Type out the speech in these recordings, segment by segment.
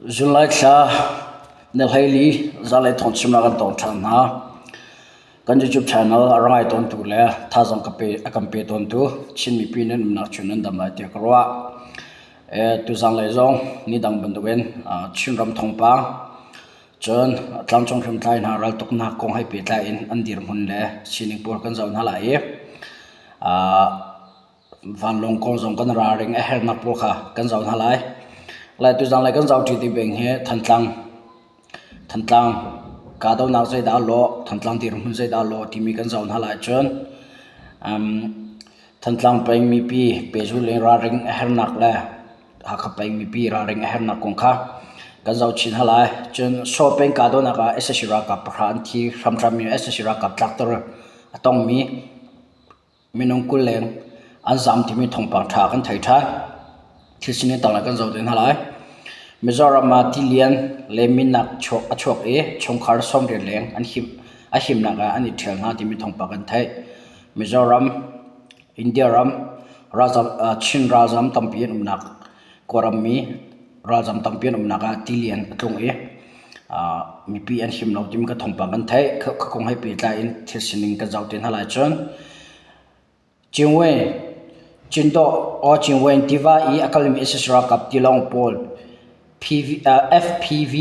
July thla ni 14 zanlei thawngchimnak kan tong ṭhan hna. Kan YouTube channel a ra ngai tawntu le thazaang ka pe a kan pe tawntu Chin mipi nan umnak cu nan dam lai tiah ka ruah. Tuzanlei zong ni dang bantukin Chinram thawngpang cun tlangcung hriamtlai hna raltuknak kong he pehtlai in an dirhmun le sining pawl kan zoh hna lai i vanlawng kong zong kan ralring a herhnak pawl kha kan zoh hna lai. Lai tuzanlei kan zoh ṭi ti bing hi Thantlang Thantlang kahdohnak zeidah a lawh, Thantlang dirhmun zeidah a lawh timi kan zoh hna lai cun Thantlang peng mipi pehzulh in ralring a herhnak le Hakha peng mipi ralring a herhnak kong kha kan zoh chin hna lai. Cun Saw peng kahdohnak ah sac ralkap pahra an thi hramhram i sac ralkap tlakter a tongmi Minung 20 leng an zaam timi thawngpang ṭha kan thei ṭhan. Thil sining tanglei kan zoh te hna lai. Mizoram ah tilian le minak a chuak i chungkhar 80 leng an him, a himnak ah an i ṭhial hna timi thawngpang kan theih. Mizoram, India ram, ralzam, Chin ralzam tampi an umnak Kawlram mi ralzam tampi an umnak ah tilian a tlung i mipi an him lo timi ka thawngpang kan theih. Kha kong he pehtlai in thil sining kan zoh te hna lai cun Cingwe Cindawh or Cingwen tiva i a kalmi sac ralkap tilawng pawl FPV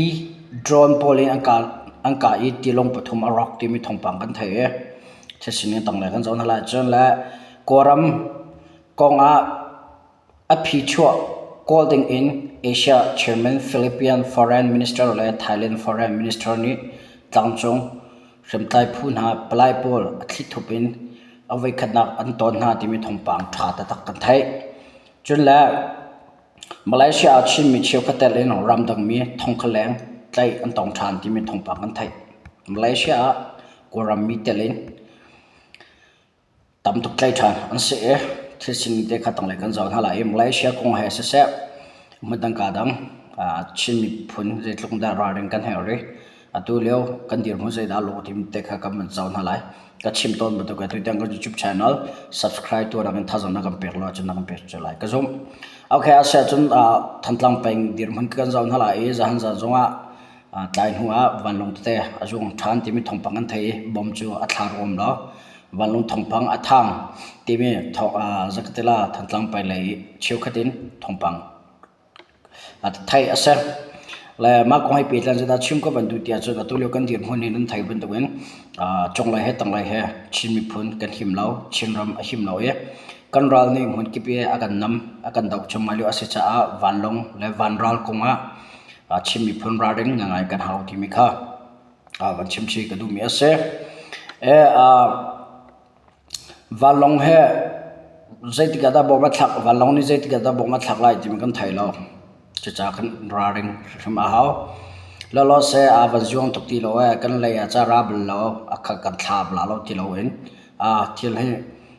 drone pawl in an kah i tilawng pathum a rawk timi thawngpang kan theih i thil sining tanglei kan zoh hna lai cun le Kawlram kong ah A phichuah kawl dingin Asia Chairman Philippine Foreign Minister le Thailand Foreign Minister nih tlangcung hriamtlai phu hna palai pawl a thlithup in a voikhatnak an ton hna timi thawngpang ṭha taktak kan theih. Cun le Malaysia ah Chinmi cheukhat tel in ramdangmi thongkhat leng tlaih an tong ṭhan timi thawngpang kan theih. Malaysia ah Kawlram mi tel in Tam tuk tlaih ṭhan an si i thil sining te kha tanglei kan zoh hna lai i Malaysia kong he siseh hmun kaa dang Chin miphun zeitluk dah ralring kan herh rih. Atu lio kan dirhmun zeidah lawh timi te kha kan van zoh hna lai. Ka chim tawn bantuk in tutan kan YouTube channel subscribe tuah in thazaang na kan pek lo ahcun na kan pek cio lai ka zumh. Okay, a si ahcun Thantlang peng dirhmun kan zoh hna lai i zahan zan zongah Tlai hnu ah vanlawng tete a zuang ṭhan timi thawngpang an theih i bomb cu a thla ruam lo. Vanlawng thawngpang a thang timi Zakatela Thantlang peng lei cheukhat in thawngpang theih a si. Le mah kong he pehtlai in zeidah chim ka van duh ti ahcun atu lio kan dirhmun hi nan theih bantukin cunglei he tanglei he Chin miphun kan him lo, Chinram a him lo i kan ral nih hmunkip i a kan nam, a kan doh cuahmah lio a si caah vanlawng le vanral kong ah Chin miphun ralring ngai kan hau timi kha van chim chih ka duhmi a si. Vanlawng he zeitik ah dah bom a thlak, vanlawng nih zeitik ah dah bom a thlak lai timi kan thei lo. Cucaah kan ralring hrim a hau. Lawlaw seh aa van zuang tuk ti lo ee, kan lei ah ca ra bal lo, a kan thla bala lo ti loin thil hi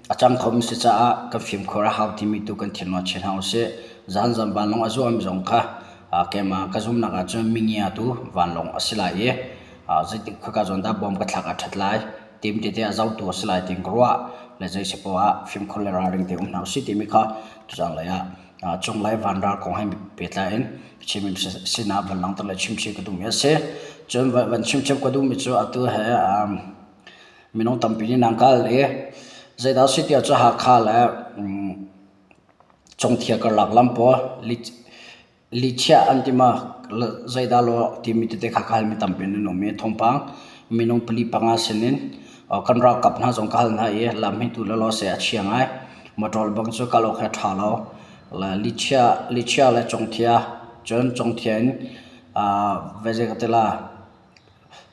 A cang khomi si caah kan fimkhur a hau timi tu kan thinlung ah chia hna usih. Zanzan vanlawng a zuami zong kha keimah ka zumhnak ahcun mingia tu vanlawng a si lai i zeitik khaka zawn dah bom ka thlak a ṭhat lai tim tete a zohtu a si lai tiin ka ruah. Le zei si poah ah fimkhur le ralring te um hna usih timi kha tuzaan lei ah cunglei vanral kong he pehtlai in Chinmi sinah van langhter le chimchih ka duhmi a si. Cun van chimchap ka duhmi cu atu he Minung tampi nih nan kal i zeidah a si tiah cu Hakha le Congthia karlak lam pawl lichiah an ti ma zeidah law timi tete kha ka halmi tampi an um i thawngpang minung pali panga sinin kan ralkap hna zong ka hal hna i lam hi tu lawlaw seh a chia ngai. Motor bang cu kal awk hi a ṭha lo. Lichiah lichiah le Congthia cun Congthia in zei ka ti la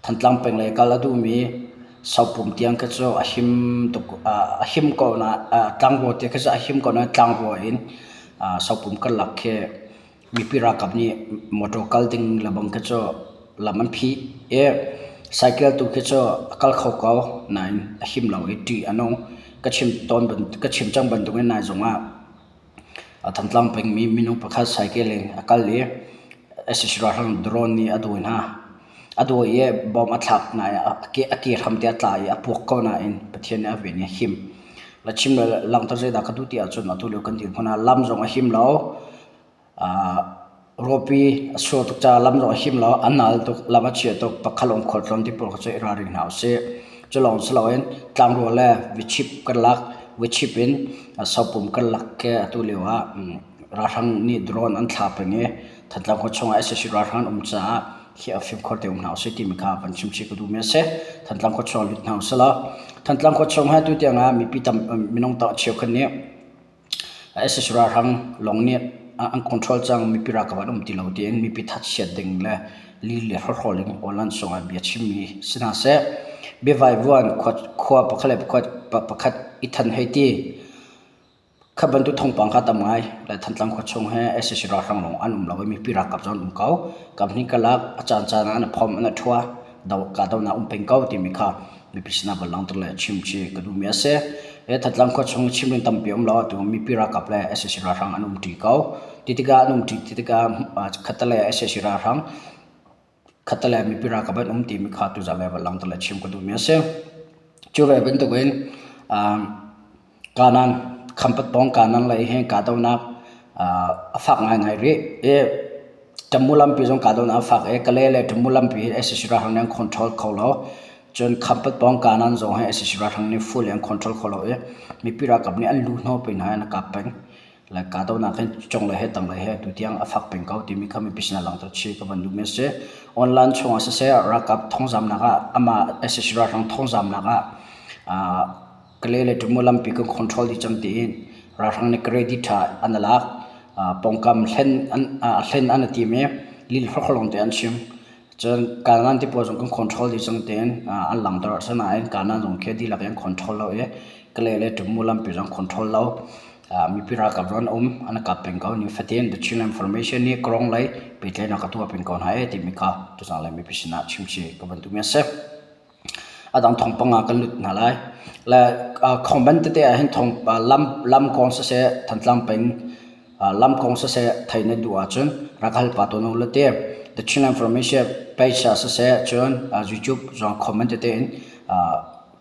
Thantlang peng lei kal a duhmi Sopum tiang khi cu a him tuk a him ko na tlangvaw te khi cu a him ko nain tlangvaw in Sopum karlak khi mipi ralkap nih motor kal ding lebang khi cu lam an phih i cycle tu khi cu a kal kho ko nain a him lo i ṭih a nung. Ka chim tawn ka chim cang bantukin nai zong ah Thantlang pengmi minung pakhat cycle in a kal i sac ralhrang drone nih a dawi hna. A dawi i bomb a thlak nain a ke hram te a tla i a puak ko nain Pathian nih a ven i a him. La chim le langhter zeidah ka duh ti ahcun atu lio kan dirhmun ah lam zong a him lo. Rawpi a sur tuk caah lam zong a him lo, a nal tuk, lam a chia tuk, pakhalawng khualtlawn ti pawl kha cu i ralring hna usih. Cu lawng si loin tlangrual le vichip kan lak, vichip in sopum kan lak khi atu lio ah ralhrang nih drone an thla peng i Thantlang khua chung ah sac ralhrang an um caah hi a fimkhur te um hna usih timi kha van chimchih ka duhmi a si. Thantlang khua chung ah lut hna usih law Thantlang khua chung hi atu tiang ah mipi tam minung cheukhat nih sac ralhrang lawng nih an control cang mipi ralkap an um ti lo tiin mipi thatchiat ding le li le hrawhrawl in online sungah bia chimmi si hna seh. Biavaivuan khua pakhat le pakhat i than hei ti. Kha bantuk thawngpang kha tam ngai. Le Thantlang khua chung he sac ralhrang lawng an um lo i mipi ralkap zong an um ko. Kamhnih karlak a caancaan ah an i phomh an i ṭhua. Do kahdohnak um peng ko timi kha mipi sinah van langhter le chim ci ka duhmi a si. He Thantlang khua chung chim ding tampi um lo atu mipi ralkap le sac ralhrang an um ṭi ko. Ti tikah an um ṭi ti tikah khattelei ah sac ralhrang khattelei ah mipi ralkap an um timi kha tuzaan le van langhter le chim ka duhmi a si. Cu ve bantukin Kanan Khampat pawng Kanan lei hi kahdohnak a fak ngaingai rih i Tamu lampi zong kahdohnak a fak i Kalay le Tamu lampi hi sac ralhrang nih an control kho lo. Cun Khampat pawng Kanan zong hi sac ralhrang nih full in an control kho lo i mipi ralkap nih an lu hnawh pin hna i an kap peng. Le kahdohnak hin cunglei he tanglei he tutiang a fak peng ko timi kha mipi sinah langhter chih ka van duhmi a si. Online chungah siseh ralkap thongzamnak ah amah sac ralhrang thongzamnak ah Kalay le Tamu lampi kan control dih cang tiin ralhrang nih credit ṭha an lak. Pawngkam hlen an hlen an i tim i lil hlawkhlawng te an chim. Cun Kanan ti pawl zong kan control dih cang tiin an langhter. Asinain Kanan zong khi dihlak in an control lo i Kalay le Tamu lampi zong control lo. Mipi ralkap zong an um, an kap peng ko. Nifatin The Chinland Information nih Karong lei pehtlaihnak ka tuah peng ko hna ee timi kha tuzaan lei mipi sinah chimchih ka van duhmi a si. A dang thawngpang ah kan lut hna lai. Le comment tete ah hin thawng lam lam kong siseh Thantlang peng lam kong siseh theih na duh ahcun rak hal pah tawn u law ti. The Chin Information page ah siseh cun YouTube zong comment tete in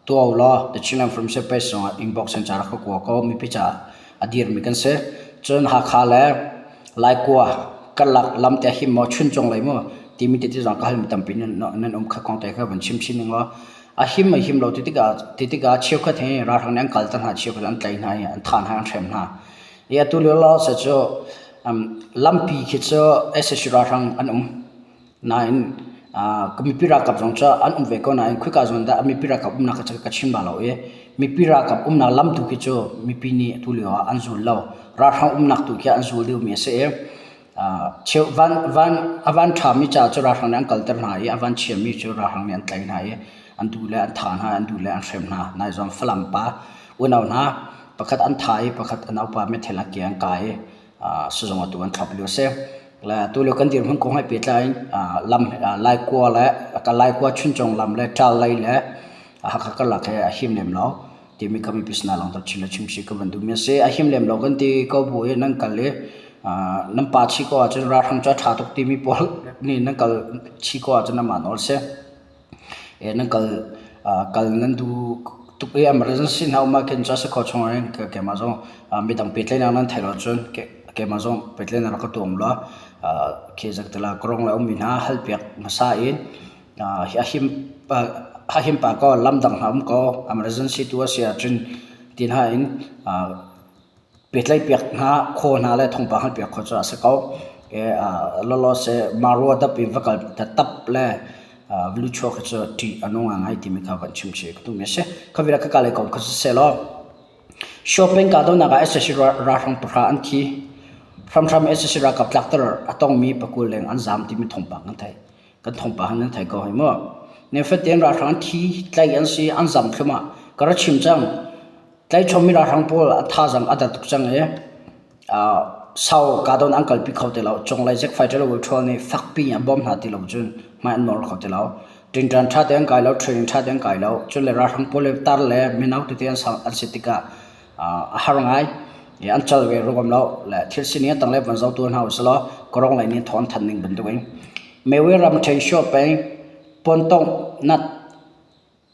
tuah u law The Chin Information page zong ah inbox in ca rak ka kua ko mipi ca a dirmi kan si. Cun Hakha le Laikua karlak lam te him maw Chuncung lei maw timi tete zong ka halmi tampi nan um kha kong te kha van chim chin ning law a him a him lo ti tikah ti tikah cheukhat hi ralhrang nih an kalter hna cheukhat an tlaih hna i an thah hna an hrem hna. I atu lio law se cu lampi khi cu sac ralhrang an um. Nain mipi ralkap zong cu an um ve ko nain khika zawn dah mipi ralkap umnak kha ka chim bal lo i mipi ralkap umnak lam tu khi cu mipi nih atu lio ah an zul lo. Ralhrang umnak tu khi an zul deuhmi a si i cheu van van a van ṭhami caah cu ralhrang nih an kalter hna i a van chiami cu ralhrang nih an tlaih hna i an duh le an thah hna an duh le an hrem hna. Nai zong Falam pa unau hna pakhat an thah i pakhat a naupa meithal a ke an kah i sizung atu an thlop lio a si. Le atu lio kan dirhmun kong he pehtlai in lam Laikua le Laikua Chuncung lam le Ṭal lei le Hakha karlak he a him lem lo timi kha mipi sinah langhter chin le chim chih ka van duhmi a si. A him lem lo kan ti ko bu i nan kal i nan pa chih ko ahcun ralhrang cu a ṭha tuk timi pawl nih nan kal chih ko ahcun amah nawl a si. Nan kal kal nan duh tuk i emergency hna um ahkhin cu a si kho chung in keimah zong midang pehtlaihnak nan theih lo ahcun keimah zong pehtlaihnak rak ka tuah law khi zektila ka rong le ummi hna halpiak hmasa in a him a him pah ko lam dang hna um ko emergency tu a si ahcun ti hna in Pehtlaihpiak hna khaw hna le thawngpang halpiak kho cu a si ko. Lawlaw seh marua dap in va kal tap le va luchuak hi cu ṭih a nung ngai timi kha van chim chih ka duhmi a si. Kha vial ka kal i ko kha siseh law shopping kahdohnak ah sac ralhrang pahra an thi. Hramhram sac ralkap tlakter a tongmi pakul leng an zaam timi thawngpang kan theih. Kan thawngpang nan thei ko hei mu. Nifatin ralhrang an thi, tlaih an si, an zam thlum ah ka ra chim cang. Tlaihchawmmi ralhrang pawl a thazaang a der tuk cang i sau kahdohnak an kalpi kho ti lo. Cunglei zik fighter le patrol nih fakpi in a bawm hna ti lo cun hmai an nawr kho ti lo. Ṭingṭan ṭha tein an kai lo, training ṭha tein an kai lo. Cun le ralhrang pawl le tar le mino tete an an si tikah a har ngai. I an cal ve ruam lo. Le thil sining a tanglei van zohtu hna usih law Kawrong lei nih thawng an thanh ning bantuk in Mewe ramṭhen Shuah peng Puantong nat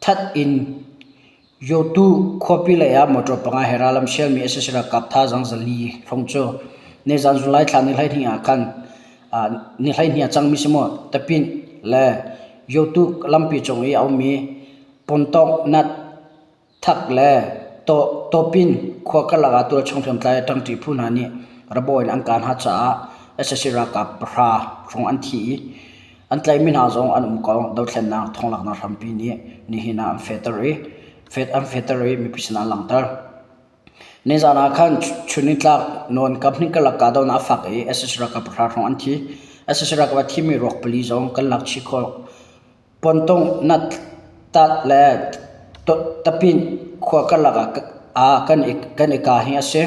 That in Yotu khuapi lei ah motor panga he rallam sialmi sac ralkap thazaang 400 hrawng cu nizan July thla ni 12 ah khan. Ni 12 a cangmi si maw Tapin le Yotuk lampi cung i a ummi Pontong Nat Thak le Tawpin khua karlak ah tualchung hriamtlai a ṭangṭi phu hna nih rabaw in an kah hna caah sac ralkap pahra hrawng an thi i an tlaihmi hna zong an um ko. Dothlennak thawnglaknak hrampi nih nihin ah an fehter i an fehter i mipi sinah an langhter. Nizaan ah khan chunnitlak nawn kaphnih karlak kahdohnak a fak i sac ralkap pahra hrawng an thi. Sac ralkap a thimi ruak pali zong kan lak chih khawh. Pontung Nattat le Tapin khua karlak ah kan i kaa hi a si.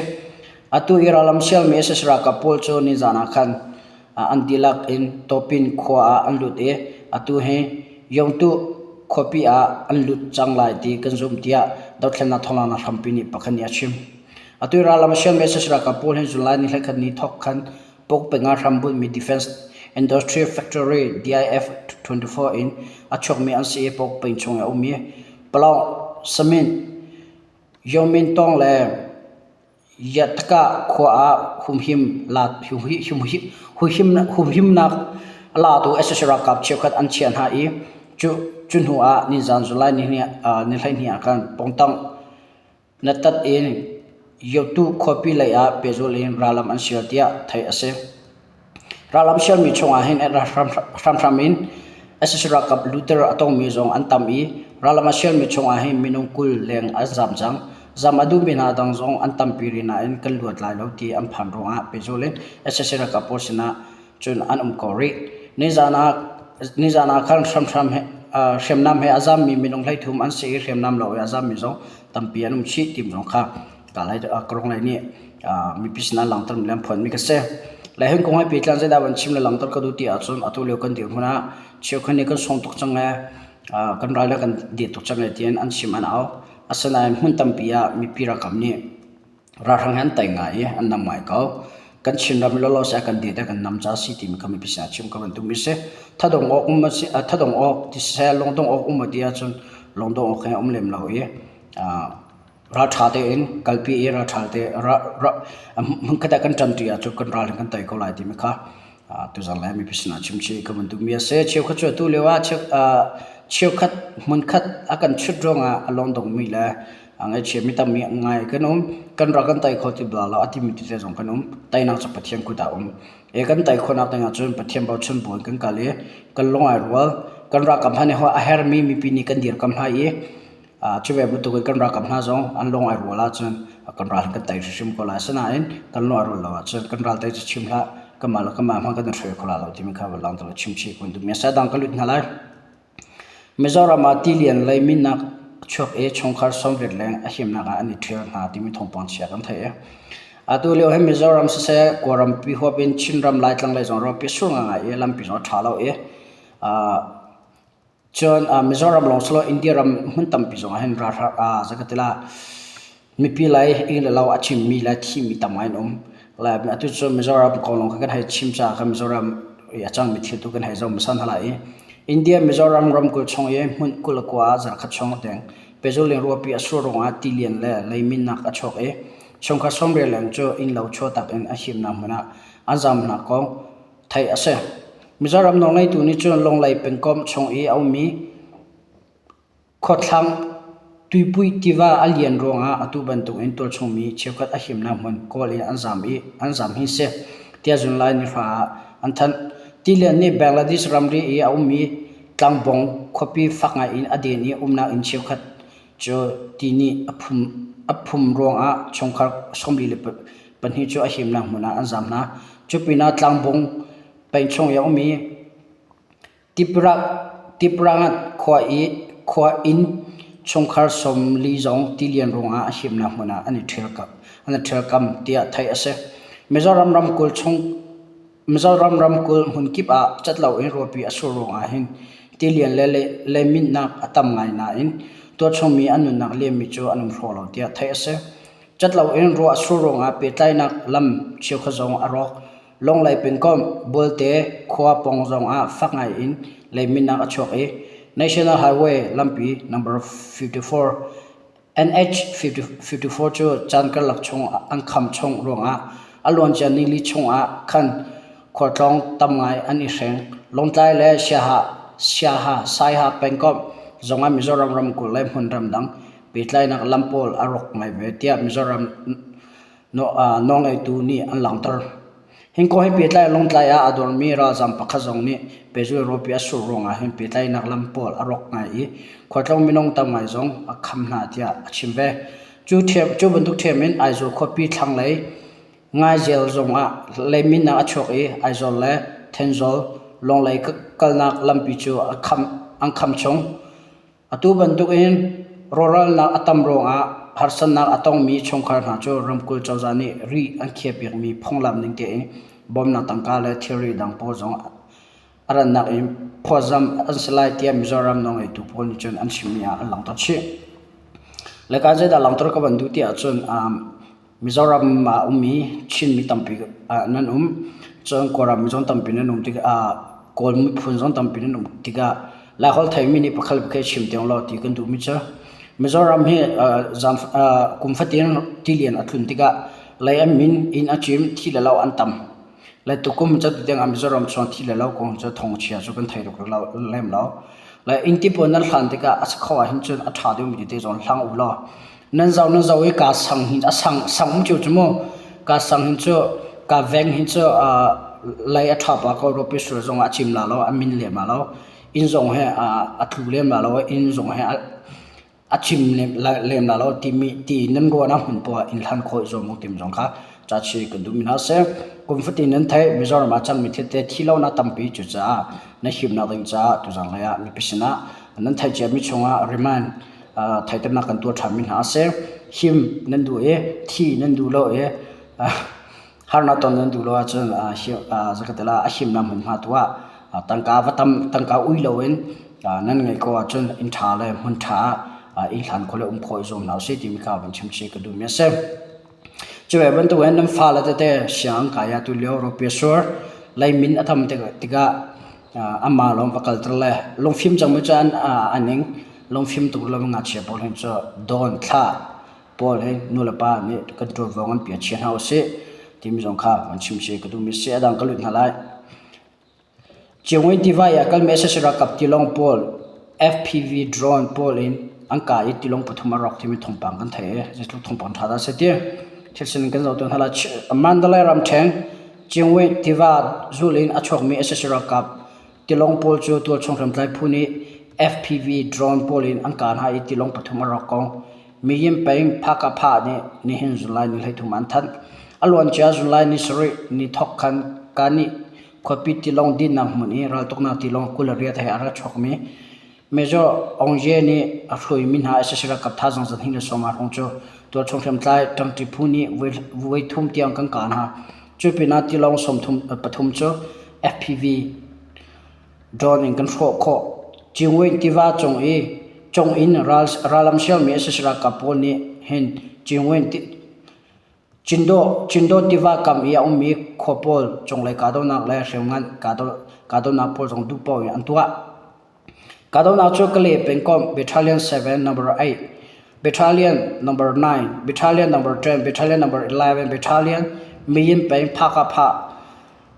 Atu i rallam sialmi sac ralkap pawl cu nizaan ah khan an dihlak in Tawpin khua ah an lut i atu hi Yongtuh khuapi ah an lut cang lai ti kan zumh tiah dothlennak thawnglanghnak hrampi nih pakhat nih a chim. Atu i rallam sialmi sac ralkap pawl hi July ni 21 ni thawk khan Pukpeng ah hrambunhmi Defense Industry Factory DIF 24 in a chuakmi an si i Pukpeng chung i a ummi Palaung, Samin, Yomintong le Yatka khua ah humhimnak a latu sac ralkap cheukhat an chiah hna i cu hnu ah nizaan July ni 12 ah khan Pongtong Na tat in Yotu khuapi lei ah pehzulh in rallam an sial tiah theih a si. Rallam sialmi chungah hin hramhram in sac ralkap luter a tongmi zong an tam i rallam a sialmi chungah hin minung 20 leng an zam cang. Zam a duhmi hna dang zong an tampi rih nain kan luat lai lo ti an phan ruangah pehzulh in sac ralkap pawl sinah cun an um ko rih. Nizaan ah nizaan ah khan hramhram he hriamnam he a zammi minung 13 an si i hriamnam lo i a zammi zong tampi an um chih ti zong kha ka lai ka rong lei nih mipi sinah langhter mi le an phuanmi ka si. Le hin kong he pehtlai zeidah van chim le langhter ka duh ti ahcun atu lio kan dirhmun ah cheukhat nih kan sung tuk cang ee kan ral le kan dir tuk cang ee tiin an chim an au. Asinain hmun tampi ah mipi ralkap nih Ralhrang hi an tei ngai i an nam ngai ko. Kan Chinram i lawlaw seh kan det kan nam ca si timi kha mipi sinah chim ka van duhmi si. Thadong awk um si thadong awk ti siseh lungdong awk um ti ahcun lungdong awk hi a um lem lo i ralṭha tein kalpi i ralṭha te hmunkhat ah kan ṭanṭi ahcun kan ral hi kan tei ko lai timi kha tuzan le mipi sinah chim chih ka van duhmi a si. Cheukhat cu atu lio ah cheukhat hmunkhat a kan chut ruangah a lungdongmi le A ngaihchiami tammi ngai kan um. Kan rak kan tai kho ti bal lo a timi tete zong kan um. Teinak cu Pathian kut ah um. E kan tai khawhnak ding ahcun Pathian bochan buin kan kal i kan lung ai rual. Kan ralkap hna nih a hermi mipi nih kan dirkam hna i cu ve bantukin kan ralkap hna zong an lung ai rual ahcun kan ral kan tei hrimhrim ko lai. Asinain kan lung ai rual lo ahcun kan ral tei cu chim hlah kanmah le kanmah hmanh kan i hruai kho lai lo timi kha van langhter chim chih kun duhmi a si. A dang ka lut hna lai. Mizoram ah tilian lei minak a chuak i chungkhar 80 leng a himnak ah an i ṭhial hna timi thawngpang chia kan theih. Atu lio hi Mizoram siseh Kawlrampi huap in Chinram Laitlang lei zong ruahpi a sur ngaingai i lampi zong a ṭha lo i cun Mizoram lawng si lo India ram hmun tampi zong ah hin ralhrang zei ka ti la Mipi lei inn le lo a chimmi le thimi tam ngai an um. Le atu cu Mizoram kong lawng kha kan hei chim caah khan Mizoram i a cangmi thil tu kan hei zoh hmasa hna lai i India Mizoram ramkulh chung i hmun 29 ah zarkhat chung deng pehzulh in ruahpi a sur ruangah tilian le leiminnak a chuak i chungkhar 80 leng cu innlo chuahtak in a himnak hmun ah an zaam hna kong theih a si. Mizoram nawlngeitu nih cun Lunglei pengkomh chung i a ummi Khuathlang tuipui tiva a lian ruangah atu bantukin tualchungmi cheukhat a himnak hmun kawl in an zaam i an zaam hi si, tiah July nihra ah an thanh. Tilian nih Bangladesh ramri i a ummi Tlangbong khuapi fak ngai in a den i umnak inn cheukhat cu ti nih a phum, a phum ruangah chungkhar 42 cu a himnak hmun ah an zaam hna. Cupinah Tlangbong peng chung i a ummi Tiprangat khua i khua inn chungkhar 40 zong tilian ruangah a himnak hmun ah an i ṭhialkam tiah theih a si. Mizoram ramkulh chung Mizoram ramkulh hmunkip ah cat loin ruahpi a sur ruangah hin tilian le leiminhnak a tam ngai nain tuachungmi an nunnak liammi cu an um hraw lo tiah theih a si. Cat loin ruah a sur ruangah pehtlaihnak lam cheukhat zong a rawk. Lunglei pengkomh Bualte khua pawng zongah fak ngai in leiminnak a chuak i National Highway lampi number 54 NH 54 cu caan karlak chung an kham chung ruangah a luancia nili chungah khan Khualtlawng tam ngai an i hreng. Lawngtlai le Siaha, Siaha, Saiha pengkomh zongah Mizoram ramkulh le hmunram dang pehtlaihnak lam pawl a rawk ngai ve tiah Mizoram nawlngeitu nih an langhter. Hi kong he pehtlai in Lawngtlai ah aa dormi ralzaam pakhat zong nih pehzulh rawpi a sur ruangah hin pehtlaihnak lam pawl a rawk ngai i khualtlawng minung tam ngai zong a kham hna tiah a chim ve. Cu bantuk ṭhiam in Aizawl khuapi thlanglei Ngaizel zong ah leiminnak a chuak i Aizawl le Thenzawl Lawnglei kalnak lampi cu an kham chung. Atu bantukin rawhralnak a tam ruangah harsatnak a tongmi chungkhar hna cu ramkulh cozah nih ri an khiahpiakmi phunglam ning tein bawmhnak tangka le thilri dang pawl zong a rannak in phawtzamh an si lai tiah Mizoram nawlngeitu pawl nih cun an chimmi ah an langhter chih. Le ka zeidah langhter ka van duh ti ahcun Mizoram ah ummi Chinmi tampi nan um. Cun Kawlram mi zong tampi nan um tikah Kawl miphun zong tampi nan um tikah Laiholh theimi nih pakhat le pakhat chim tiang law ti kan duhmi cu Mizoram hi kum fatin tilian a tlun tikah lei an min, inn a cim, thi le lo an tam. Le tukum cu tiang ah Mizoram chung thi le lo kong cu thawngchia cu kan thei tuk lem lo. Le inn ti pawl nan hlan tikah a si kho ahhin cun a ṭha deuhmi tete zong hlang u law nan zoh nan zoh i kaa sang hin a sang sang um cio cu mu kaa sang hin cu kaa veng hin cu lei a ṭha pah ko rua sul zong ah a cim la lo a min lem la lo inn zong he a tlu lem la lo inn zong he a chim lem la lo timi ti nan ruahnak hmun poah in hlan khawh i zuam u timi zong kha cachi kan duhmi hna si. Kum fatin nan theih Mizoram ah cangmi thil te thi lonak tampi cucaah na himnak ding caah tuzang lei ah mipi sinah nan theih ciami chungah remind theihternak kan tuah ṭhanmi hna a si. Him nan duh i thi nan duh lo i Harnak ton nan duh lo ahcun zakatela a himnak hmunhma tu ah tangka va tam tangka ui loin nan ngeih ko ahcun inn ṭha le hmun ṭha ah inn hlan khawh le um khawh i zuam hna usih timi kha van chim chih ka duhmi a si. Cu ve bantukin nan fale tete siang an kai ah tulio rawpi sur leimin a tam tikah amah lawng va kalter le lungfim cangmi cu an ning lungfim tuk lo ngakchia pawl hin cu dawn thlah pawl hi nulepa nih kan ṭuanvo nganpi ah chia hna usih timi zong kha van chim si ka duhmi si. A dang ka lut hna lai. Ciangwin tiva i a kalmi sac ralkap tilawng pawl FPV drone pawl in an kah i tilawng pathum a rawk timi thawngpang kan theih i zeitluk thawngpang ṭha dah a si ti. Thil sining kan zoh tawn hna lai. Mandalay ramṭhen Ciangwin tiva zul in a chuakmi sac ralkap Tilawng pawl cu tualchung hriamtlai phu nih FPV drone pawl in an kah hna i tilawng pathum a rawk ko. Miyim peng Phakapha nih nihin July ni 13 an thanh. A luancia July ni sarih ni thawk khan Kani khuapi tilawng dinnak hmun i raltuknak tilawng 28 he a ra chuakmi Major Aung Ye nih a hruaimi hna sac ralkap thazaang 210 hrawng cu tualchung hriamtlai ṭangṭi phu nih voi thum tiang kan kah hna. Cu pinah tilawng 33 cu FPV drone in kan hrawh khawh. Cingwin tiva cung i cung in rallam sialmi sac ralkap pawl nih hin Cingwin Cindawh tiva kam i a ummi khua pawl cunglei kahdohnak le hriamngan kahdohnak pawl zong duh paoh in an tuah. Kahdohnak cu Kalay pengkomh Battalion 7 No. 8, Battalion No. 9, Battalion No. 10, Battalion No. 11, Battalion Miyin peng Phakapha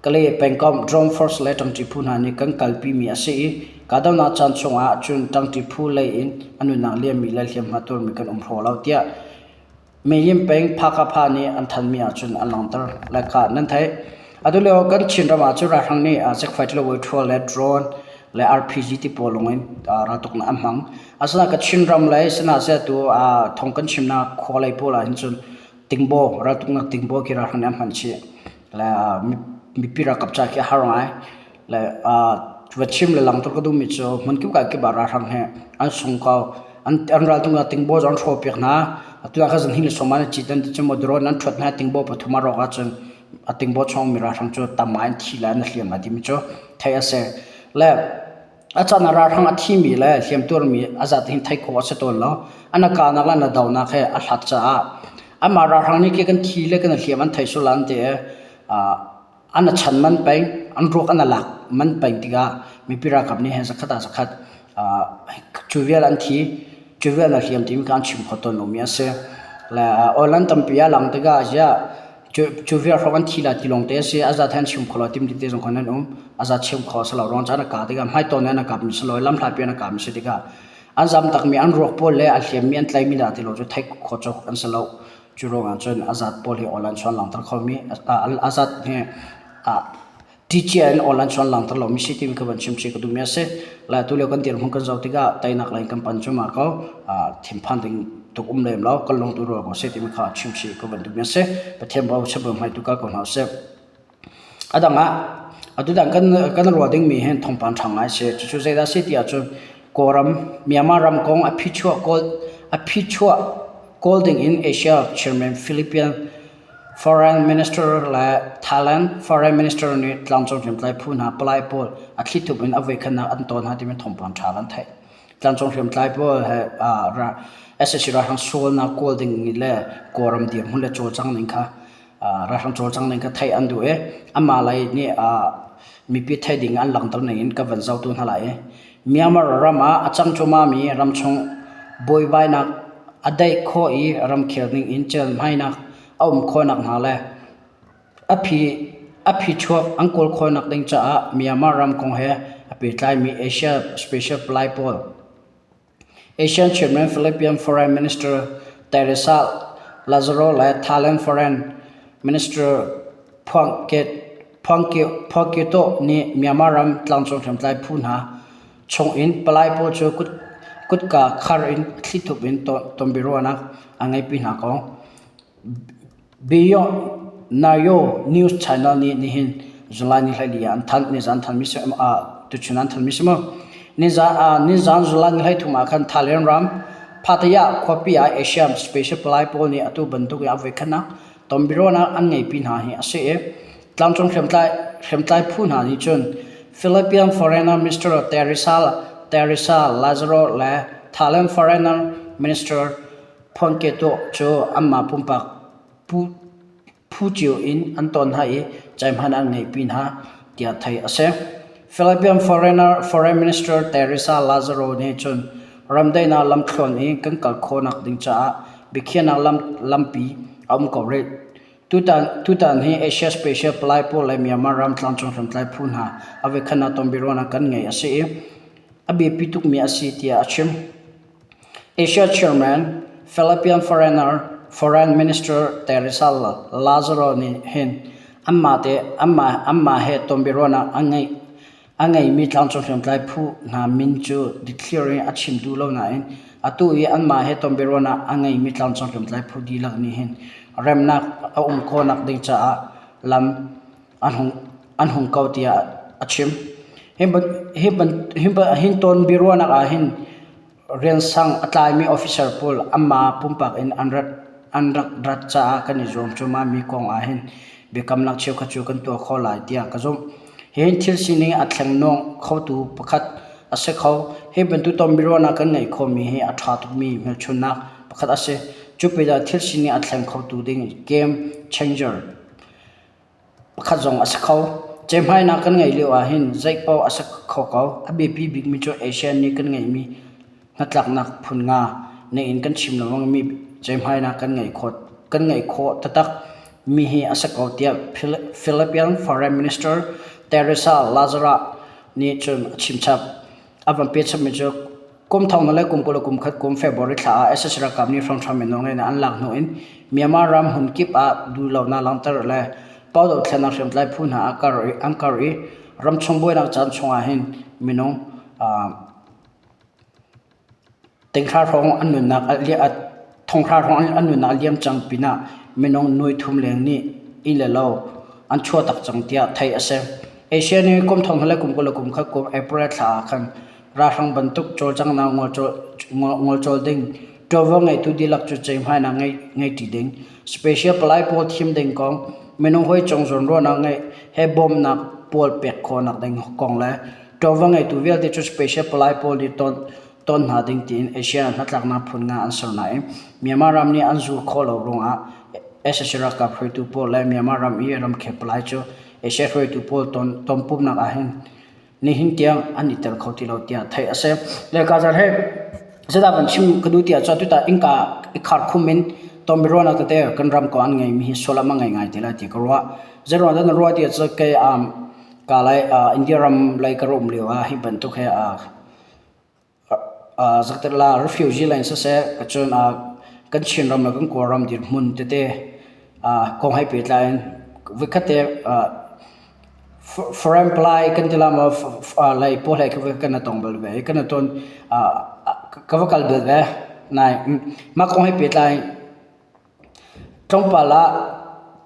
Kalay pengkomh Drone Force le ṭangṭi phu hna nih kan kalpimi a si i kahdohnak caan chungah cun ṭangṭi phu lei in a nunnak liammi le hliamhma tuarmi kan um hraw lo tiah Meyim peng Phakapha nih an thanmi ahcun an langhter. Like nan theih. Atu lio kan Chinram ah cun ralhrang nih zik-fight le weithrual le drone le RPG ti pawl lawng in raltuknak an hmang. Asinain ka Chinram lei sinah tu thong kan chimnak khua lei pawl ah hin cun tingbaw raltuknak tingbaw khi ralhrang nih an hman chih. Le mipi ralkap ca khi a har ngai. Le va chim le langhter ka duhmi cu hmunkip ka kip ah ralhrang he an sung ko. An an raltung ah tingbaw zong an hrawhpiak hna. Atu ah khan zan hing le sawm an cit an ti cu maw drone an ṭhuat hna tingbaw pathum a rawk ahcun a tingbaw chung mi ralhrang cu tam ngai an thi le an hliam lai timi cu theih a si. Le a caan ah ralhrang a thimi le hliamtuarmi a zat hin theih khawh a si tawn lo. An a kahnak le an a donak he a hlat caah amah ralhrang nih khi kan thi le kan hliam an thei sual an ti i an a chan man peng, an ruak an a lak man peng tikah mipi ralkap nih hin zakhat ah zakhat cu vial an thi, cu vial an hliam timi kha an chim kho tawn lomi a si. Le online tampi a lang tikah ziah. Cu vial hrawng an thi lai ti lawng te a si. A zat he an chim kho lo tim tete zong khan an um. A zat chim kho a si lo ruang caan a kah tikah hmaitawn in a kapmi si lo i lamhlatpi in a kapmi si tikah an zam takmi an ruak pawl le a hliammi an tlaimi dah ti lo cu theih khawh cawk an si lo. Cu ruangah cun a zat pawl hi awl an chuan langhter khomi a zat hi ṭicia in awl an chuan langhter lomi si timi kha van chim chih ka duhmi a si. Le atu lio kan dirhmun kan zoh tikah teinak lei in kan pan cuahmah ko. Thinphan ding tuk um lem lo, kan lung tu rual ko seh timi kha chim chih ka van duhmi a si. Pathian bochan bu hmai tu kal ko hna usih. A dang ah atutan kan kan ruah dingmi hin thawngpang ṭha ngai a si. Cucu zeidah a si ti ahcun Kawlram Myanmar ram kong a phichuah kawl a phichuah kawl ding in Asia Chairman Philippine Foreign Minister le Thailand Foreign Minister nih tlangcung hriamtlai phu hna palai pawl a thlithup in a voikhatnak an ton hna timi thawngpang ṭha kan theih. Tlangcung hriamtlai pawl he sac ralhrang sualnak kawl ding le Kawlram dirhmun le cawlcang ning kha ralhrang cawlcang ning kha theih an duh i anmah lei nih mipi theih ding an langhter ning in ka van zohtu hna lai i Myanmar ram ah a cang cuahmahmi ramchung buaibainak a daih khawh i ramkhel ning in celhmainak a um khawhnak hnga le a phi a phichuak an kawl khawhnak ding caah Myanmar ram kong he a pehtlaimi Asia Special Palai pawl Asian Chairman Philippine Foreign Minister Teresa Lazaro le Thailand Foreign Minister Phuangketto nih Myanmar ram tlangcung hriamtlai phu hna chungin palai pawl cu kutka khar in thlithup in tonbiaruahnak a ngeihpi hna kong Beyond News Channel nih nihin July ni 14 ah an thanh. Nizan thanmi si tuchun an thanmi si mu. Nizan nizan July ni 13 ah khan Thailand ram Pattaya khuapi ah Asia Special Palai pawl nih atu bantuk in a voikhatnak tonbiaruahnak an ngeihpi hna hi a si i tlangcung hriamtlai hriamtlai phu hna nih cun Philippine Foreigner Minister Teresa Teresa Lazaro le Thailand Foreigner Minister Phuangketo cu anmah pumpak phu cio in an ton hna i ceihmanh an ngeihpi hna tiah theih a si. Philippine Foreign Minister Teresa Lazaro nih cun ramdaihnak lamthluan i kan kal khawhnak ding caah biakhiahnak lampi a um ko rih. Tutan hi Asia Special Palai pawl le Myanmar ram tlangcung hriamtlai phu hna a voikhatnak tonbiaruahnak kan ngei a si i a biapi tukmi a si tiah a chim. Asia Chairman, Philippine Foreign Minister Teresa Lazaro nih hin anmah he tonbiaruahnak a ngeimi tlangcung hriamtlai phu hna min cu dikthliar in a chim duh lo nain atu i anmah he tonbiaruahnak a ngeimi tlangcung hriamtlai phu dihlak nih hin remnak a um khawhnak ding caah lam an hung ko tiah a chim. Hi tonbiaruahnak ah hin riansang a tlaimi officer pawl anmah pumpak in an rak rat caah kan i zuam cuahmahmi kong ahhin biakamnak cheukhat cu kan tuah khawh lai tiah ka zumh. Hi thil sining a thlenghnawh khotu pakhat a si kho. Hi bantuk tonbiaruahnak kan ngeih khawhmi hi a ṭha tukmi hmelchunhnak pakhat a si. Cu pinah thil sining a thleng khotu ding game changer Pakhat zong a si kho. Cehmainak kan ngeih lio ahhin zeipaoh a si kho ko. A biapi bikmi cu ASEAN nih kan ngeihmi hnatlaknak phun nga in kan chim lengmangmi cehmainak kan ngeih khawh kan ngeih khawh taktak mi hi a si ko tiah Philippine Foreign Minister Teresa Lazara nih cun a chimchap. A van pechapmi cu kum thong le kum 20 le kum khat kum February thla ah sac ralkap nih hramhram in nawlngeihnak an lak hnu in Myanmar ram hmun kip ah duhlonak langhter le pau dothlennak hriamtlai phu hna an kar i ramchung buainak caan chung ah hin minung Tinghra hrawng an nunnak thonghra hrawng an nunnak a liam cang pinah minung nuai thum leng nih inn le lo an chuahtak cang tiah theih a si. Asia nih kum thong le kum 20 le kum khat kum April thla ah khan ralhrang bantuk cawlcanghnak ngolcawl ding, ṭuanvo ngeitu dihlak cu ceihmainak ngeihṭi ding, special palai pawl thim ding kong, minung hawi cung zawnruahnak ngeih he bawmhnak pawl pek khawhnak ding kong le Ṭuanvo ngeitu vialte cu special palai pawl nih ton hna ding tiin Asia hnatlaknak phun nga an ser nain Myanmar ram nih an zul khawh lo ruangah sac ralkap hruaitu pawl le Myanmar ram i ramkhel palai cu Asia hruaitu pawl tonpumnak ahhin nihin tiang an i tel kho ti lo tiah theih a si. Le ka zar he zeidah van chim ka duh ti ahcun tutan innka i kharkhum in. Ton biaruahnak tete kan ram ko an ngeimi hi sullam a ngei ngai te lai ti ka ruah. Zeiruang dah na ruah ti ahcun kei ka lai India ram lei ka rum lio ah hi bantuk he zakterla refugee lei in siseh cun kan Chinram le kan Kawlram dirhmun tete kong he pehtlai in voikhat te foreign palai kan ti la maw lei pawl he kan i tong bal ve i kan i ton ka va kal bal ve. Nain mah kong he pehtlai in Tlawmpal ah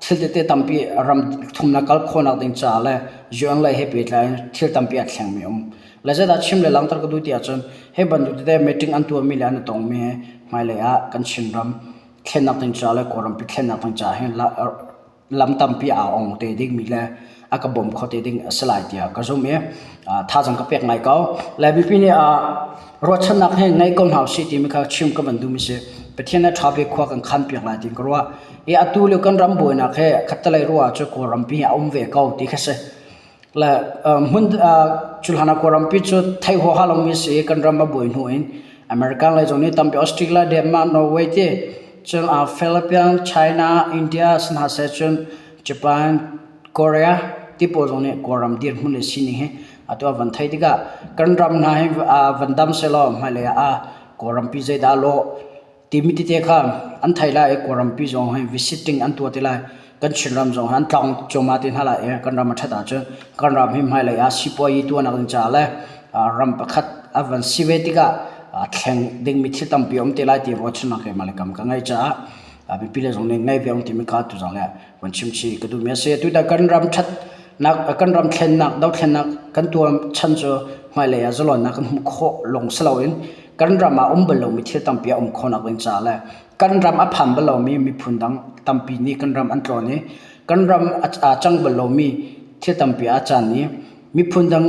thil tete tampi ram thumnak kal khawhnak ding caah le UN lei he pehtlai in thil tampi aa thlengmi a um. Le zeidah chim le langhter ka duh ti ahcun hi bantuk tete meeting an tuahmi le an i tongmi hi hmailei ah kan Chinram thlennak ding caah le Kawlrampi thlennak ding caah hin lam tampi aa ong te dingmi le a ka bawm kho te ding a si lai tiah ka zumh i thazaang ka pek ngai ko. Le mipi nih ruahchannak he ngei ko hna usih timi kha chim ka van duhmi si. Pathian nih ṭha bik khua kan khan piak lai tiin ka ruah. I atu lio kan ram buainak he khattelei ruah cu Kawlrampi hi a um ve ko ti kha si. Le hmun cu hlan ah Kawlrampi cu theih huaha lomi si i kan ram a buai hnu in American lei zong nih tampi Australia, Denmark, Norway ti cun Philippines, China, India si hna seh cun Japan, Korea ti pawl zong nih Kawlram dirhmun le sining hi atu ah van theih tikah kan ram hna hi van dam sehlaw hmailei ah Kawlrampi zeidah a lawh timi tete kha an thei lai i Kawlrampi zong hi visiting an tuah te lai. Kan Chinram zong hi an tlawng cuahmah te hna lai i kan ram a ṭhat ahcun kan ram hi hmailei ah sipuazi tuahnak ding caah le ram pakhat a van si ve tikah thleng dingmi thil tampi a um te lai ti ruahchannak keimah le kam ka ngeih caah mipi le zong nih ngei ve um timi kha tuzang le van chim chih ka duhmi a si. Tutan kan ram ṭhatnak, kan ram thlennak, dothlennak kan tuah chan cu hmailei ah zalonnak kan hmuh khawh lawng si loin kan ram ah um bal lomi thil tampi a um khawhnak ding caah le kan ram a phan bal lomi miphun dang tampi nih kan ram an tlawn i kan ram a cang bal lomi thil tampi a caan i miphun dang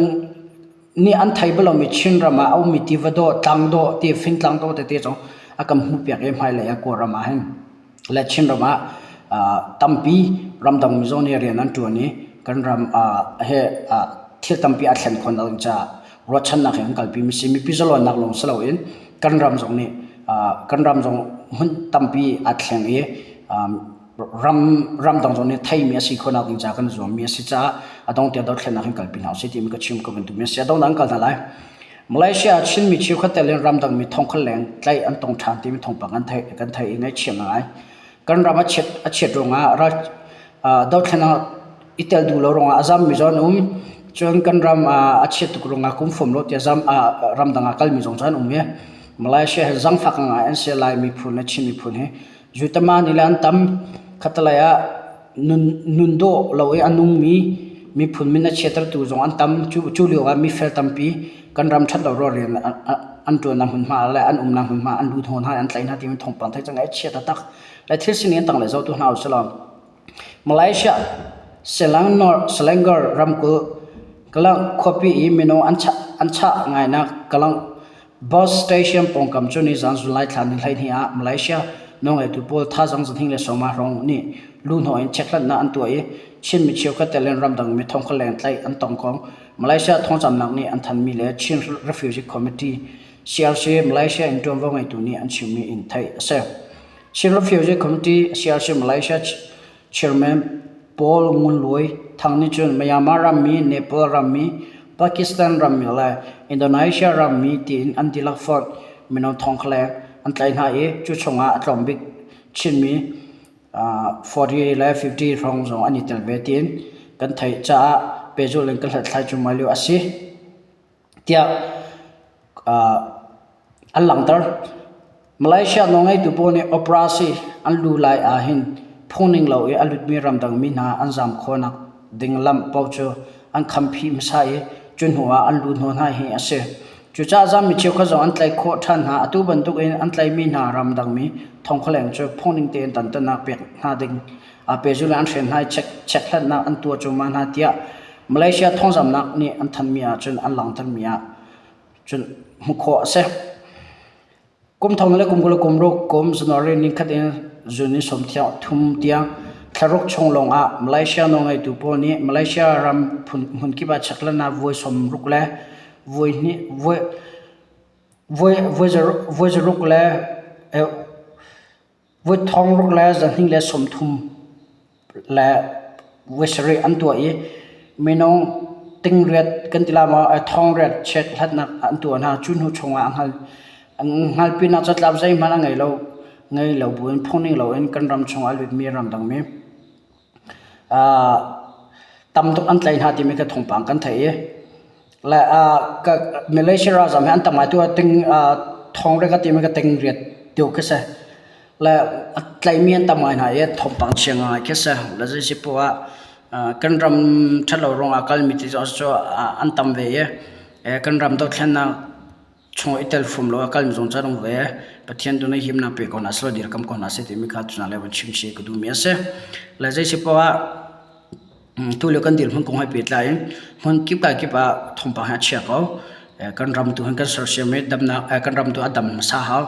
nih an thei bal lomi Chinram ah a ummi tiva dawh, tlang dawh, ti fingtlang dawh tete zong a kan hmuhpiak i hmailei ah Kawlram ah hin le Chinram ah tampi ramdang mi zong nih rian an ṭuan i kan ram he thil tampi a thlen khawh nak caah ruahchannak he kan kalpi mi si. Mipi zalawnnak lawng si loin kan ram zong nih kan ram zong hmun tampi aa thleng i ram ramdang zong nih theimi a si khawhnak ding caah kan zuammi a si caah a dong tiang dothlennak in kalpi hna usih timi ka chim ka van duhmi a si. A dongnak an kal hna lai. Malaysia ah Chinmi cheukhat tel in ramdang mi thongkhat leng tlaih an tong ṭhan timi thawngpang kan theih kan theih i ngaihchia ngai. Kan ram a chiat a chiat ruangah ral dothlennak i tel duh lo ruangah a zammi zong an um. Cun kan ram a chiat tuk ruangah kum fom lo tiah zam ramdang ah kalmi zong cu an um i Malaysia hi zangfak ngai an si Lai miphun le Chin miphun hi Jutama nih le an tam. Khattelei ah nun, nun dawh lo i a nungmi miphun min a chiattertu zong an tam. Cu, cu lio ah mifel tampi kan ram ṭhat lo ruah rian an ṭuannak hmunhma le an umnak hmunhma an lut hna an tlaih hna timi thawngpang theih cang ai chia taktak. Le thil sining an tang le zohtu hna usih Malaysia Selangor, Selangor ramkulh Klang khuapi i minung an chah, an chah ngainak Klang Bus station pawngkam cu nizan July thla ni 12 ah Malaysia nawlngeitu pawl thazaang zahnih le sawma hrawng nih luhnawh in chekhlatnak an tuah i Chinmi cheukhat tel in ramdangmi thongkhat leng tlaih an tong kong Malaysia thawngzamhnak nih an thanhmi le Chin Refugee Committee CRC Malaysia in ṭuanvo ngeitu nih an chimmi in theih a si. Chin Refugee Committee CRC Malaysia Chairman Paul Ngun Luai Thang nih cun Myanmar rammi, Nepal rammi, Pakistan rammi le Indonesia rammi tiin an dihlak fonh mino thongkhaleng an tlaih hna i cu chungah a tlawm bik Chinmi 40 le 50 hrawng zong an i tel ve tiin kan theih caah pehzulh in kan hlathlai cuahmah lio a si. Tiah an langhter. Malaysia nawlngeitu pawl nih operasi an lu lai ahhin phungning lo i a lutmi ramdangmi hna an zaam khawhnak ding lam paoh cu an khamphih hmasa i cu hnu ah an lu hnawh hna hi a si. Cucaah zaammi cheukhat zong an tlaih khawh ṭhan hna. Atu bantuk in an tlaihmi hna ramdangmi thongkhaleng cu phungning tein dantatnak pek hna ding pehzulh in an hren hna i chekhlatnak an tuah cuahmah hna tiah Malaysia thawngzamhnak nih an thanhmi ahcun an langhtermi ah cun hmuh khawh a si. Kum thong le kum 20 le kum ruk kum January nikhat in June ni sawm thum tiang thlaruk chung lawng ah Malaysia nawlngeitu pawl nih Malaysia ram hmunkip ah cheklatnak voi 60 le voi hnih voi voi voi zaruk le. Voi 600 le 230 le voi sarih an tuah i minung tingriat kan ti lai maw thongriat check hlatnak an tuah hna. Cu hnu chungah a hngal hngalpinak catlap zeihmanh a ngei lo ngei lo buin phungning loin kan ram chungah a lutmi ramdangmi tam tuk an tlaih hna timi kha thawngpang kan theih i le Malaysia ralzam hi an tam ngai tu ah ting thongriat ka timi ka tingriat deuh khi si. Le a tlaihmi an tam ngai hna i thawngpang chia ngai khi si. Le zei si poah ah kan ram ṭhatlo ruangah kalmi ti cu an tam ve i kan ram dothlennak chung i tel fum lo a kalmi zong can um ve. Pathian tu nih himnak pe ko hna seh law dirkamh ko hna seh timi kha tuzaan le van chim chih ka duhmi a si. Le zei si poah ah Tulio kan dirhmun kong he pehtlai in hmun kip kai kip ah thawngpang hi a chia ko. Kan ram tu hin kan sersiam i damnak kan ram tu a dam hmasa hau.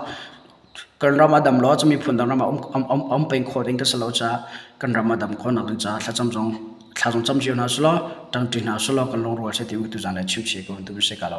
Kan ram a dam lo ahcun miphun dang ram ah um, um, um peng khawh ding kan si lo caah kan ram a dam khawhnak ding caah thlacam zong thla zong cam cio hna usih law ṭangṭi hna usih law kan lungrual seh ti tuzaan le chim chih ko tu si ka lo.